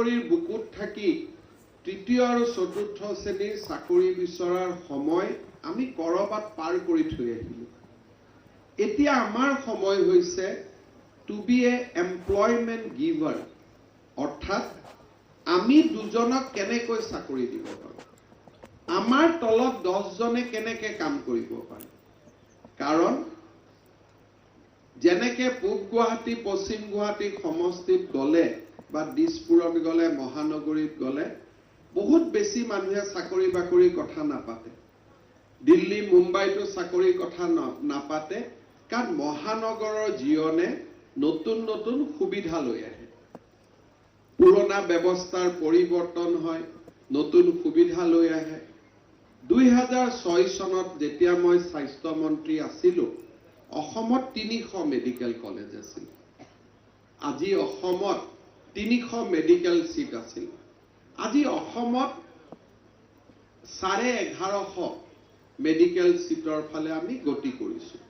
মহানগৰীৰ বুকুত থাকি তৃতীয় আৰু চতুৰ্থ শ্ৰেণীৰ চাকৰি বিচৰাৰ সময় আমি ক'ৰবাত পাৰ কৰি থৈ আহিলোঁ। এতিয়া আমাৰ সময় হৈছে to be a employment giver, অৰ্থাৎ আমি দুজনক কেনেকৈ চাকৰি দিব পাৰোঁ, আমাৰ তলত 10জনে কেনেকৈ কাম কৰিব পাৰে। কাৰণ যেনেকে পূব গুৱাহাটী, পশ্চিম গুৱাহাটী সমষ্টিত গ'লে বা দিছপুৰত গ'লে, মহানগৰীত গ'লে বহুত বেছি মানুহে চাকৰি বাকৰিৰ কথা নাপাতে, দিল্লী মুম্বাইতো চাকৰিৰ কথা নাপাতে, কাৰণ মহানগৰৰ জীৱনে নতুন নতুন সুবিধা লৈ আহে, পুৰণা ব্যৱস্থাৰ পৰিৱৰ্তন হয়, নতুন সুবিধা লৈ আহে। 2006 চনত যেতিয়া মই স্বাস্থ্যমন্ত্ৰী আছিলোঁ, অসমত 300 মেডিকেল কলেজ আছিল। আজি অসমত 300 মেডিকেল ছিট আছিল। আজি অসমত 1150 মেডিকেল ছিটৰ ফালে আমি গতি কৰিছোঁ।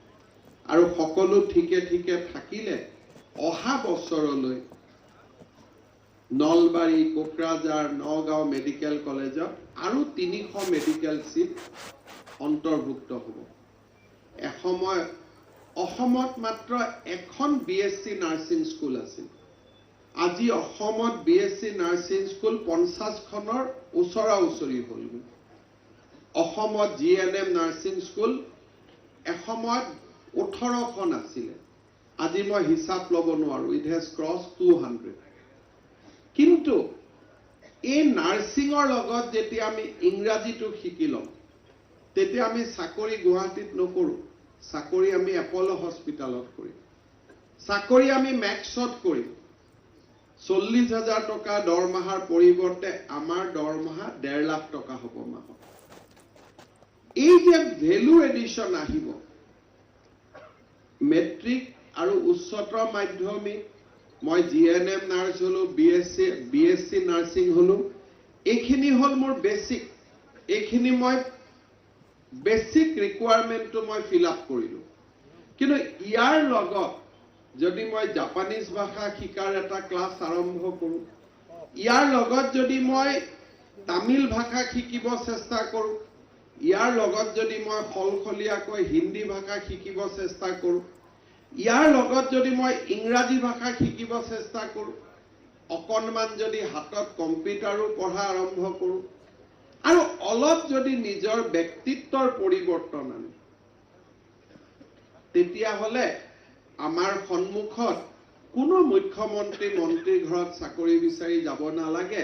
আৰু সকলো ঠিকে ঠিকে থাকিলে অহা বছৰলৈ নলবাৰী, কোকৰাঝাৰ, নগাঁও মেডিকেল কলেজত আৰু 300 মেডিকেল ছিট অন্তৰ্ভুক্ত হ'ব। এসময়ত অসমত মাত্ৰ এখন BSc nursing school আছিল। আজি অসমত BSc nursing school 50খনৰ ওচৰা ওচৰি হ'লগৈ। অসমত GNM nursing school এসময়ত 18খন আছিলে, আজি মই হিচাপ ল'ব নোৱাৰোঁ, it has cross 200। কিন্তু এই নাৰ্ছিঙৰ লগত যেতিয়া আমি ইংৰাজীটো শিকি ল'ম, তেতিয়া আমি চাকৰি গুৱাহাটীত নকৰোঁ, চাকৰি আমি এপল' হস্পিটেলত কৰিম, চাকৰি আমি মেক্সত কৰিম। 40,000 টকা দৰমহাৰ পৰিৱৰ্তে আমাৰ দৰমহা 1.5 লাখ টকা হ'ব মাহত। এই যে ভেলু এডিশ্যন আহিব, মেট্ৰিক আৰু উচ্চতৰ মাধ্যমিক, মই GNM nurse হ'লো, BSc nursing হ'লো, এইখিনি হ'ল মোৰ বেচিক, এইখিনি মই বেচিক ৰিকুৱাৰমেণ্টটো মই ফিল আপ কৰিলোঁ। কিন্তু ইয়াৰ লগত যদি মই জাপানীজ ভাষা শিকাৰ এটা ক্লাছ আৰম্ভ কৰোঁ, ইয়াৰ লগত যদি মই তামিল ভাষা শিকিব চেষ্টা কৰোঁ, ইয়াৰ লগত যদি মই সলসলীয়াকৈ হিন্দী ভাষা শিকিব চেষ্টা কৰোঁ, ইয়াৰ লগত যদি মই ইংৰাজী ভাষা শিকিব চেষ্টা কৰোঁ, অকণমান যদি হাতত কম্পিউটাৰো পঢ়া আৰম্ভ কৰোঁ, আৰু অলপ যদি নিজৰ ব্যক্তিত্বৰ পৰিৱৰ্তন আনো, তেতিয়াহ'লে আমাৰ সন্মুখত কোনো মুখ্যমন্ত্ৰী মন্ত্ৰীৰ ঘৰত চাকৰি বিচাৰি যাব নালাগে।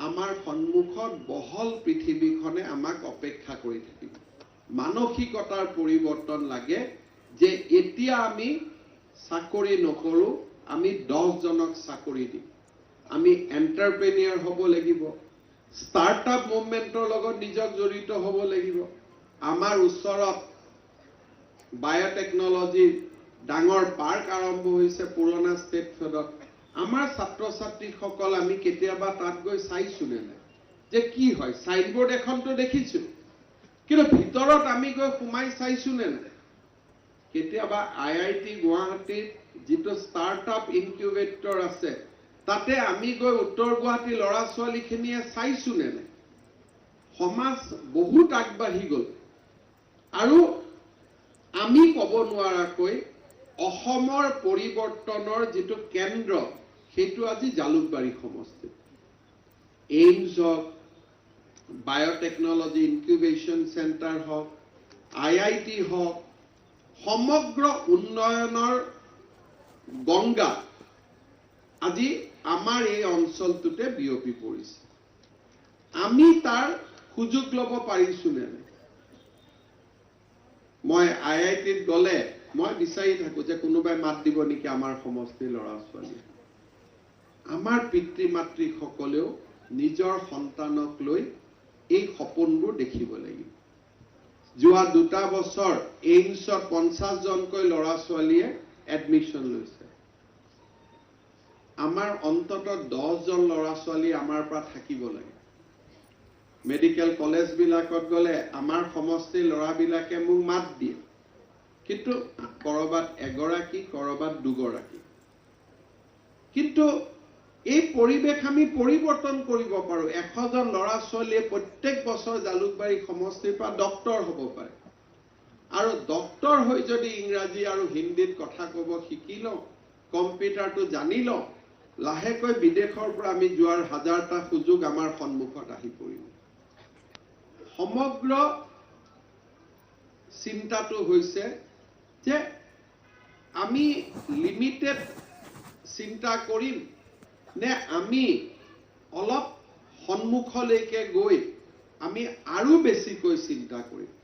আমাৰ সন্মুখত বহল পৃথিৱীখনে আমাক অপেক্ষা কৰি থাকিব। মানসিকতাৰ পৰিৱৰ্তন লাগে যে এতিয়া আমি চাকৰি নকৰোঁ, আমি 10জনক চাকৰি দিম। আমি এণ্টাৰপ্ৰেনিয়ৰ হ'ব লাগিব, ষ্টাৰ্টআপ মুভমেণ্টৰ লগত নিজক জড়িত হ'ব লাগিব। আমাৰ ওচৰত বায়'টেকনলজিৰ ডাঙৰ পাৰ্ক আৰম্ভ হৈছে পুৰণা ষ্টেট ফেডত। আমাৰ ছাত্ৰ ছাত্ৰীসকল আমি কেতিয়াবা তাত গৈ চাইছোনে নাই যে কি হয়? চাইনবোৰ্ড এখনতো দেখিছোঁ, কিন্তু ভিতৰত আমি গৈ সোমাই চাইছোনে নাই? কেতিয়াবা IIT গুৱাহাটীত যিটো ষ্টাৰ্টআপ ইনকিউবেটৰ আছে, তাতে আমি গৈ উত্তৰ গুৱাহাটীৰ ল'ৰা ছোৱালীখিনিয়ে চাইছোনে নাই? সমাজ বহুত আগবাঢ়ি গ'ল আৰু আমি ক'ব নোৱাৰাকৈ অসমৰ পৰিৱৰ্তনৰ যিটো কেন্দ্ৰ, সেইটো আজি জালুকবাৰী সমষ্টিত। এইমছ হওক, বায়'টেকনলজি ইনকিউবেশ্যন চেণ্টাৰ হওক, IIT হওক, সমগ্ৰ উন্নয়নৰ গংগা আজি আমাৰ এই অঞ্চলটোতে বিয়পি পৰিছে। আমি তাৰ সুযোগ ল'ব পাৰিছোনে নাই? মই IITত গ'লে মই বিচাৰি থাকো যে কোনোবাই মাত দিব নেকি আমাৰ সমষ্টিৰ ল'ৰা ছোৱালীয়ে। আমাৰ পিতৃ মাতৃসকলেও নিজৰ সন্তানক লৈ এই সপোনবোৰ দেখিব লাগিব। যোৱা 2টা বছৰ এইমছত 50জনকৈ ল'ৰা ছোৱালীয়ে এডমিশ্যন লৈছে। আমাৰ অন্ততঃ 10জন ল'ৰা ছোৱালী আমাৰ পৰা থাকিব লাগে। মেডিকেল কলেজবিলাকত গ'লে আমাৰ সমষ্টিৰ ল'ৰাবিলাকে মোক মাত দিয়ে, কিন্তু ক'ৰবাত এগৰাকী, ক'ৰবাত দুগৰাকী। কিন্তু এই পৰিৱেশ আমি পৰিৱৰ্তন কৰিব পাৰোঁ। 100জন ল'ৰা ছোৱালীয়ে প্ৰত্যেক বছৰ জালুকবাৰী সমষ্টিৰ পৰা ডক্তৰ হ'ব পাৰে আৰু ডক্তৰ হৈ যদি ইংৰাজী আৰু হিন্দীত কথা ক'ব শিকি লওঁ, কম্পিউটাৰটো জানি লওঁ, লাহেকৈ বিদেশৰ পৰা আমি যোৱাৰ হাজাৰটা সুযোগ আমাৰ সন্মুখত আহি পৰিব। সমগ্ৰ চিন্তাটো হৈছে যে আমি লিমিটেড চিন্তা কৰিম নে আমি অলপ সন্মুখলৈকে গৈ আমি আৰু বেছিকৈ চিন্তা কৰিম।